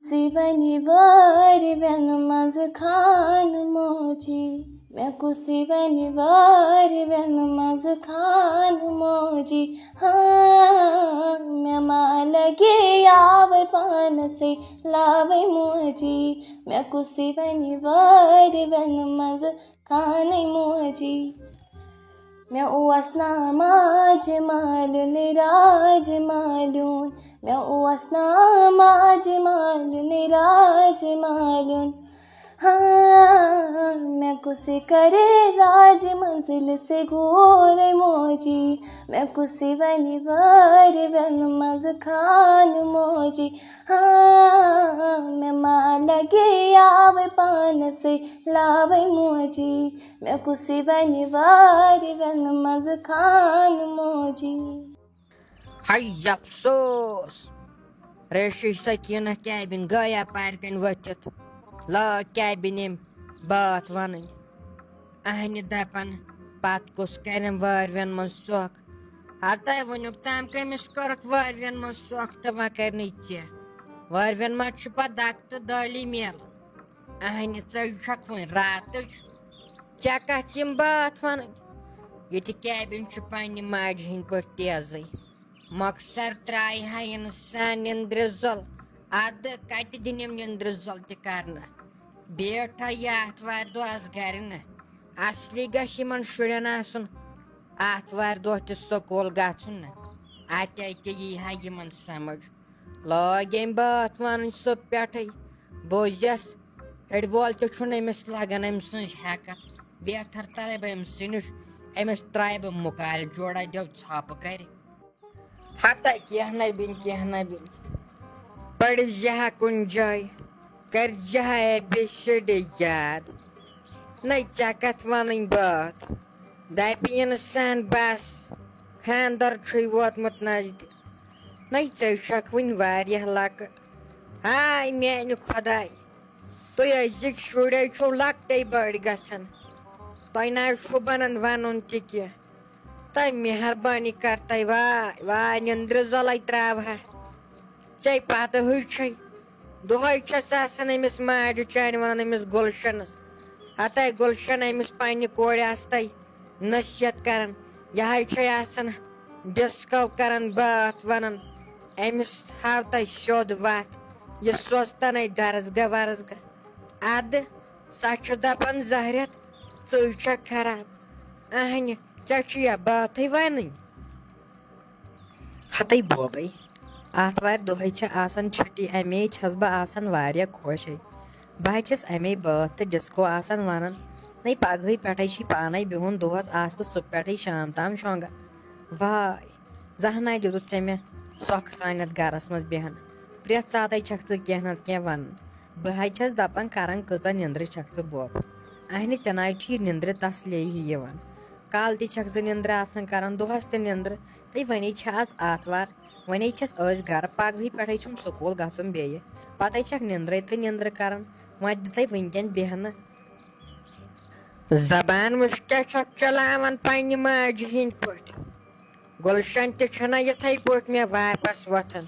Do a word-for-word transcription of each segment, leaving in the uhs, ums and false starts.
کُسٕے وَنہِ وٲرۍ وٮ۪ن منٛزٕ خان موجی، مےٚ کُسٕے وَنہِ وٲرۍ وٮ۪ن منٛزٕ خان موجی۔ ہاں، مےٚ ما لَگہِ یاوَے پانَسٕے لاوَے موجی، مےٚ کُسٕے وَنہِ وٲرۍ وٮ۪ن منٛزٕ خانٕے موجی۔ مےٚ اوس ناو ماجہِ مالیُن راج مالیُن، مےٚ اوس ناو ماجہِ مالیُن راج مالیُن۔ ہاں، مےٚ کُسٕے کَرِ راج منزلہِ سے گورے موجی، مےٚ کُسٕے وَنہِ وٲرۍ وٮ۪ن منٛزٕ خان موجی۔ ہاں، مےٚ ما لَگہِ یاوَے پانَسٕے لاوَے موجی، مےٚ کُسٕے وَنہِ وارِ وٮ۪نہٕ منٛزٕ خان موجی۔ ہَے افسوس، ریشی سکینہ کیبن گٔے اپارِ کنۍ ؤتھِتھ۔ لٲج کیبن أمۍ بٲتھ وَنٕنۍ۔ اہنہِ دَپان، پتہٕ کُس کَرٮ۪م وارِ وٮ۪ن منٛز سۄکھ؟ ہتے وٕنیُک تام کٔمِس کٔرٕکھ وارِ وٮ۪ن منٛز سۄکھ تہٕ وۄنۍ کَرِ نہٕ ژےٚ۔ وارِ وٮ۪ن منٛز چھُ پتہٕ دَکہٕ تہٕ دٲلی میلان۔ اہنہِ، ژے چھکھ وۄنۍ راتٕچ؟ ژےٚ کتھ یِم بٲتھ ونٕنۍ؟ ییٚتہِ کیبن چھُ پننہِ ماجہِ ہٕنٛدۍ پٲٹھۍ تیزٕے۔ مۄخصر ترایہِ ہا انسان نِندرِ زۄل، ادٕ کتہِ دِنِم نِندرِ زۄل تہِ کرنہٕ؟ بیٹھا یہِ آتھوارِ دۄہ آس گرِ نہٕ۔ اصلی گژھِ یِمن شُرٮ۪ن آسُن آتھوارِ دۄہ تہِ سکوٗل گژھُن نہٕ۔ اتہِ اکہِ یی ہا یِمن سمجھ۔ لٲگۍ أمۍ بٲتھ وَنٕنۍ سُہ پٮ۪ٹھٕے۔ بوٗزِیَس، ہیٚرِ وول تہِ چھُنہٕ أمِس لَگان أمۍ سٕنٛز ہٮ۪کَتھ۔ بہتر تَرے بہٕ أمۍ سٕے نِش، أمِس ترٛایہِ بہٕ مُکالہِ جوڑا دیو ژھۄپہٕ کَرِ۔ ہَتا کینٛہہ نہ بِنہِ، کینٛہہ نہ بِنہِ۔ پٔرۍ زِ ہا کُنہِ جایہِ، کٔرۍ زِ ہا اے بی سی ڈی یاد۔ نَے ژےٚ کَتھ وَنٕنۍ بٲتھ؟ دَپہِ اِنسان بَس، خانٛدر چھُے ووتمُت نزدیٖک۔ نَے ژے چھَکھ وٕنہِ واریاہ لۄکٕٹ۔ ہاے میٛانہِ خۄداے، تُہۍ أزِکۍ شُرۍ چھِو لۄکٹے بٔڑۍ گژھان۔ تۄہہِ نہ حظ چھُو بَنان وَنُن تہِ کینٛہہ۔ تۄہہِ مہربٲنی کَر تۄہہِ واے، واے نِندرِ زۄلَے ترٛاوہا۔ ژے پَتہٕ ہٕے چھے۔ دۄہے چھس آسان أمِس ماجہِ چانہِ ونان أمِس گُلشنس، ہتے گُلشن أمِس پننہِ کورِ آستے نصیحت کران، یہے چھے آسان ڈسکو کران بٲتھ ونان، أمِس ہاو تۄہہِ سیوٚد وتھ، یہِ سوزتنے درسگاہ ورسگاہ۔ ادٕ سۄ چھِ دپان زہرٮ۪تھ ژٕے چھکھ خراب، اہنہِ ژےٚ چھُیا بٲتھٕے ونٕنۍ؟ ہتے بوبے، آتھوارِ دۄہے چھِ آسان چھُٹی، اَمے چھَس بہٕ آسان واریاہ خۄش ہے۔ بہٕ حظ چھَس اَمے بٲتھ تہٕ ڈِسکو آسان وَنان۔ نَے پَگہٕے پٮ۪ٹھَے چھُے پانَے بِہُن دۄہَس آستہٕ صُبح پٮ۪ٹھَے شام تام شۄنٛگان۔ واے، زانٛہہ نَے دیُتُتھ ژےٚ مےٚ سۄکھ سانٮ۪تھ گَرَس منٛز بیٚہنہٕ۔ پرٛٮ۪تھ ساتَے چھَکھ ژٕ کینٛہہ نَتہٕ کینٛہہ وَنان۔ بہٕ حظ چھَس دَپان کَران کۭژاہ نِندرٕ چھَکھ ژٕ بوبہٕ۔ اَہنہِ ژےٚ نَے چھُے نِندرِ تَسلے ہی یِوان۔ کالہٕ تہِ چھَکھ ژٕ نِندرٕ آسان کَران، دۄہَس تہِ نِندرٕ۔ تہٕ وۄنۍ چھِ آز آتھوار، وۄنۍ چھَس أسۍ گرٕ، پگہٕے پٮ۪ٹھَے چھُم سکوٗل گژھُن بیٚیہِ۔ پَتَے چھَکھ نِندرَے تہٕ نِندرٕ کران، وۄنۍ دِ تَے وٕنۍکٮ۪ن بیٚہنہٕ۔ زبان وٕچھ کیٛاہ چھَکھ چلاوان پنٛنہِ ماجہِ ہِنٛدۍ پٲٹھۍ۔ گُلشن تہِ چھَنہ یِتھَے پٲٹھۍ مےٚ واپس وۄتھان۔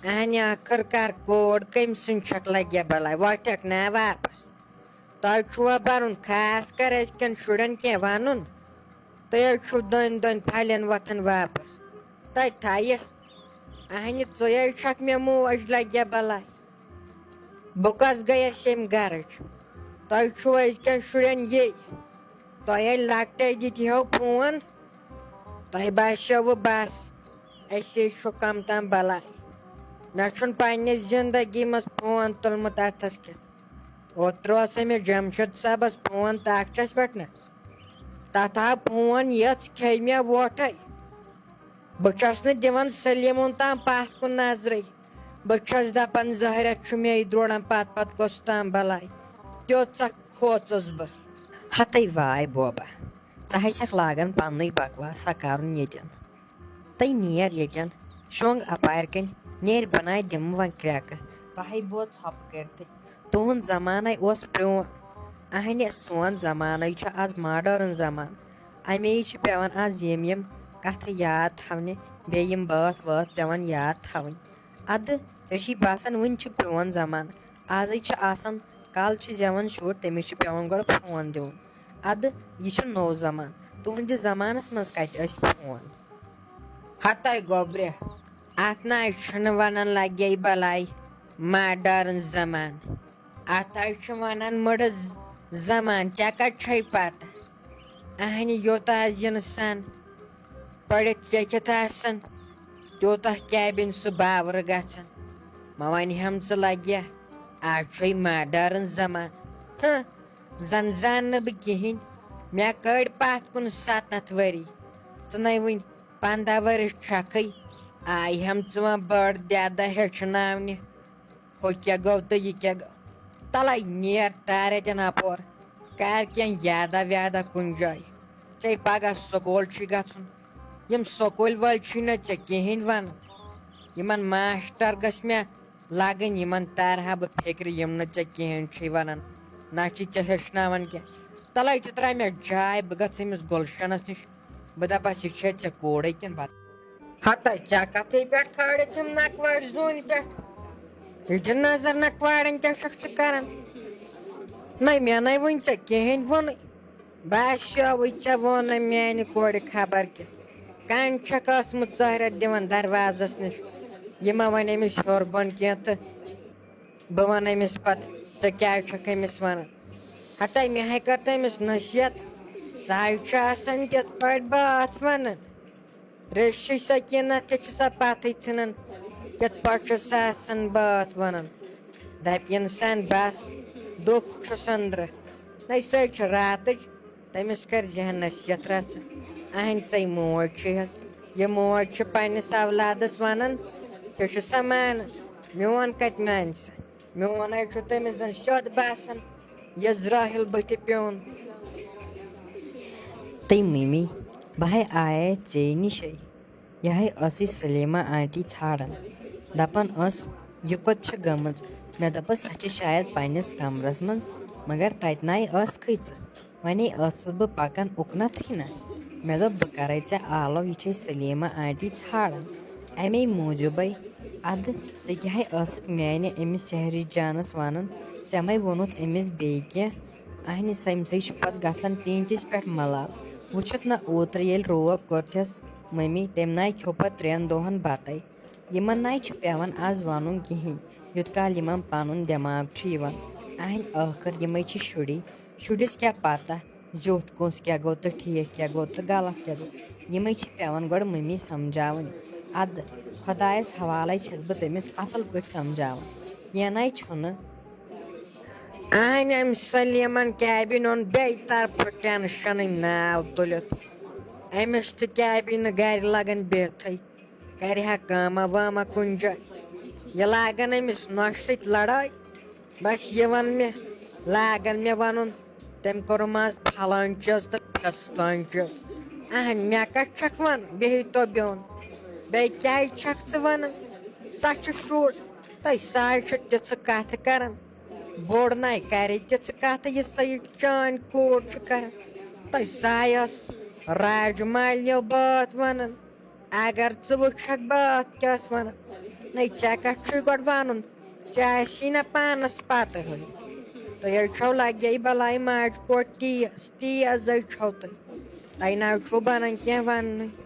اہنہِ ٲخٕر کار کوٗر کٔمۍ سٕنٛز چھَکھ لگہِ بلاے، وۄتھٮ۪کھ نا واپس؟ تۄہہِ چھُوا بَرُن خاص کر أزکٮ۪ن شُرٮ۪ن کینٛہہ وَنُن؟ تُہۍ حظ چھِو دٔنۍ دٔنۍ پھلٮ۪ن وۄتھان واپس۔ تَتہِ تھایہِ۔ اہنہِ ژٕے حظ چھَکھ مےٚ موج لگہِ بلاے۔ بہٕ کۄس گٔیَس ییٚمہِ گرٕچ؟ تۄہہِ چھُو أزکٮ۪ن شُرٮ۪ن یی۔ تۄہہِ ییٚلہِ لۄکٹے دِتہِ ہو فون، تۄہہِ باسیوٕ بس، أسے چھُ کم تام بلاے۔ مےٚ چھُنہٕ پننہِ زندگی منٛز فون تُلمُت اتھس کٮ۪تھ۔ اوترٕ اوس أمِس جمشید صٲبس فون تاکھچس پٮ۪ٹھ نہ۔ تتھ آو فون یٔژ کھے مےٚ ووٹھے۔ بہٕ چھَس نہٕ دِوان سلیمُن تام پتھ کُن نظرٕے۔ بہٕ چھَس دپان زہرٮ۪تھ چھُ مےٚ یہِ دوران پتھ پتھ کۄس تام بلاے۔ تیوٗت سا کھوژُس بہٕ۔ ہتے واے بوبا، ژٕ ہے چھکھ لاگان پننُے بکواسا کرُن ییٚتٮ۪ن۔ تَے نیر ییٚتٮ۪ن، شۄنٛگ اَپارِ کِنۍ، نیر بَناے دِمہٕ وۄنۍ کرٛٮ۪کہٕ۔ بہٕ ہے بوز ژھۄپہٕ کٔرِتھٕے۔ تُہُنٛد زمانَے اوس پرٛون، اَہنہِ سون زمانَے چھُ آز ماڈٲرٕن زمانہٕ۔ اَمے چھِ پٮ۪وان آز یِم یِم کَتھٕ یاد تھاونہِ، بیٚیہِ یِم بٲتھ وٲتھ پٮ۪وان یاد تھاوٕنۍ۔ اَدٕ ژےٚ چھُے باسان وُنہِ چھُ پرٛون زمانہٕ۔ آزٕے چھُ آسان، کالہٕ چھُ زٮ۪وان شُر، تٔمِس چھُ پٮ۪وان گۄڈٕ فون دیُن۔ اَدٕ یہِ چھُ نوٚو زمانہٕ۔ تُہٕنٛدِس زمانَس منٛز کَتہِ ٲسۍ فون؟ ہَتَے گوٚبرِ، اَتھ نہ حظ چھُنہٕ وَنان لَگے بَلاے ماڈٲرٕن زمانہٕ۔ اَتھ حظ چھِ وَنان مٕڑٕ ز-، زمانہٕ۔ ژےٚ کَتہِ چھَے پَتہ؟ اَہنہِ یوٗتاہ حظ اِنسان پٔرِتھ لیٚکھِتھ آسان، تیوٗتاہ کیٛاہ بَنہِ سُہ باورٕ گژھان۔ مےٚ وَنہِ ہَم ژٕ لَگہِ، آز چھُے ماڈٲرٕن زمانہٕ۔ ہہ، زَن زان نہٕ بہٕ کِہیٖنۍ۔ مےٚ کٔڑۍ پَتھ کُن سَتَتھ ؤری۔ ژٕ نَے وٕنہِ پنٛداہ ؤرِش چھَکھٕے، آیہِ ہَم ژٕ وۄنۍ بٔڑ دٮ۪دٕ ہیٚچھناونہِ۔ ہُہ کیٛاہ گوٚو تہٕ یہِ کیٛاہ گوٚو؟ تَلَے نیر تارے دِن اَپور، کَر کینٛہہ یادہ ویادہ کُنہِ جایہِ۔ ژےٚ پَگاہ سکوٗل چھُے گژھُن۔ یِم سکوٗلۍ وٲلۍ چھِی نہٕ ژےٚ کِہیٖنۍ وَنان۔ یِمَن ماسٹر گٔژھۍ مےٚ لَگٕنۍ، یِمَن تارٕ ہا بہٕ فِکرِ، یِم نہٕ ژےٚ کِہیٖنۍ چھِی وَنان، نہ چھِی ژےٚ ہیٚچھناوان کینٛہہ۔ تَلَے ژٕ ترٛاو مےٚ جاے، بہٕ گژھٕ أمِس گُلشَنَس نِش، بہٕ دَپَس، یہِ چھےٚ ژےٚ کوٗرٕے کِنہٕ بَدل؟ ہَتَے ژےٚ کَتھٕے پٮ۪ٹھ کھٲلِتھ یِم نَکوارِ زوٗنہِ پٮ۪ٹھ۔ یہِ دِ نظر نَکوارٮ۪ن کیٛاہ چھَکھ ژٕ کَران؟ نَے مےٚ نَے وٕنہِ ژےٚ کِہیٖنۍ ووٚنُے۔ باسیووُے ژےٚ ووٚن نہٕ میٛانہِ کورِ خبر کیٛاہ۔ کَنہِ چھَکھ ٲسمٕژ ژٲہرِتھ دِوان دروازَس نِش۔ یہِ ما وَنہِ أمِس ہیوٚر بۄن کینٛہہ تہٕ بہٕ وَنہٕ أمِس پَتہٕ، ژٕ کیٛازِ چھَکھ أمِس وَنان؟ ہَتَے مےٚ ہَے کٔر تٔمِس نصیحت، سُہ ہَے چھُ آسان تِتھ پٲٹھۍ بٲتھ وَنان۔ ریٚشہِ سکیٖنہ تہِ چھِ سۄ پَتھٕے ژھٕنان، کِتھ پٲٹھۍ چھُ سۄ آسان بٲتھ وَنان۔ دَپہِ اِنسان، بَس، دُکھ چھُس أنٛدرٕ۔ نَے سۄے چھِ راتٕچ، تٔمِس کَرِ ذہنَس یَتھ رَژھٕ۔ اَہَنۍ ژَے موج چھِ ہٮ۪س، یہِ موج چھِ پنٛنِس اولادَس وَنان، ژےٚ چھُ سۄ مانان، میون کَتہِ مانہِ سۄ؟ میون حظ چھُ تٔمِس زَن سیوٚد باسان، یہِ زرٛاہِل بٕتھِ پیوٚن۔ تٔمۍ مِمی، بہٕ ہے آیے ژے نِشے۔ یہِ ہے ٲسٕے سلیمہ آنٹی ژھانٛڈان۔ دَپان ٲس، یہِ کوٚت چھِ گٔمٕژ؟ مےٚ دوٚپُس، سۄ چھِ شاید پنٛنِس کمرَس منٛز، مگر تَتہِ نَے ٲسکھٕے ژٕ۔ وَنے ٲسٕس بہٕ پَکان اُکنَتھٕے نہ۔ مےٚ دوٚپ، بہٕ کَرَے ژےٚ آلو، یہِ چھے سلیمہ آنٹی ژھانٛڈان۔ اَمے موٗجوٗبَے۔ اَدٕ ژٕ کیٛاہ ہے ٲسٕکھ میٛانہِ أمِس سحری جانَس وَنان؟ ژےٚ مَے ووٚنُتھ أمِس بیٚیہِ کینٛہہ؟ اَہنہِ سٔمۍ سٕے چھُ پَتہٕ گژھان پیٖنتِس پٮ۪ٹھ ملال۔ وٕچھُتھ نہ اوترٕ ییٚلہِ روب کوٚرتھَس مٔمی، تٔمۍ نَے کھیوٚو پَتہٕ ترٛٮ۪ن دۄہَن بَتَے۔ یِمَن نَے چھُ پٮ۪وان آز وَنُن کِہیٖنۍ، یوٚت کال یِمَن پَنُن دٮ۪ماغ چھُ یِوان۔ اَہنہِ ٲخٕر یِمَے چھِ شُری، شُرِس کیٛاہ پَتہ زیوٗٹھ کُس کیٛاہ گوٚو تہٕ ٹھیٖک کیٛاہ گوٚو تہٕ غلط کیٛاہ گوٚو۔ یِمَے چھِ پٮ۪وان گۄڈٕ مٔمی سَمجھاوٕنۍ۔ اَدٕ خۄدایَس حوالَے چھَس بہٕ تٔمِس اَصٕل پٲٹھۍ سَمجھاوان۔ کینٛہہ نَے چھُنہٕ۔ اہنۍ أمۍ سلیمن کیبہِ نیوٗن بیٚیہِ طرفہٕ ٹینشنٕے ناو تُلِتھ۔ أمِس تہِ کیبہِ نہٕ گرِ لگان بِہتھٕے، کرِ ہا کٲمہ وٲمہ کُنہِ جایہِ۔ یہِ لاگن أمِس نۄشہِ سۭتۍ لڑٲے۔ بس یہِ وَن مےٚ، لاگن مےٚ وَنُن، تٔمۍ کوٚرُم آز پھلٲنۍ چیٖز تہٕ پھستٲنۍ چیٖز۔ اہنۍ مےٚ کتہِ چھکھ وَنان، بِہِتھ تو بیوٚن۔ بیٚیہِ کیازِ چھکھ ژٕ وَنان؟ سۄ چھِ شُر، تہٕ سۄے چھِ تِژھٕ کتھٕ کران۔ بوٚڑ نَے کَرِ تِژھٕ کَتھٕ، یِژھ سا یہِ چٲنۍ کوٗر چھِ کَران۔ تۄہہِ سایَس راج مالنیو بٲتھ وَنان۔ اگر ژٕ وٕچھکھ بٲتھ کیٛاہ ٲس وَنان، نَے ژےٚ کَتھ چھُے گۄڈٕ وَنُن؟ ژےٚ آسی نہ پانَس پَتہٕ ہٕے۔ تُہۍ حظ چھَو لَگے بَلاے ماجہِ کوٹھ تیز، تیز حظ چھَو تُہۍ۔ تۄہہِ نہ حظ چھُو بَنان کینٛہہ وَننُے۔